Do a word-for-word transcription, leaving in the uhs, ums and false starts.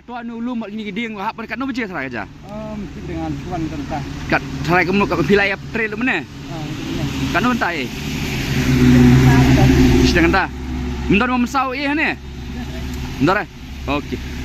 To anu lum bad kini ki dieng hap katno baje tharai ka ja? Um, sih dengan tuan tentang. Kat tharai kumno ka phi la ïa trei lum ne? Ah, iya. Katno bynta eh? Shiteng kynta. Mynta mynsaw eh ne? Mynta eh? Okay.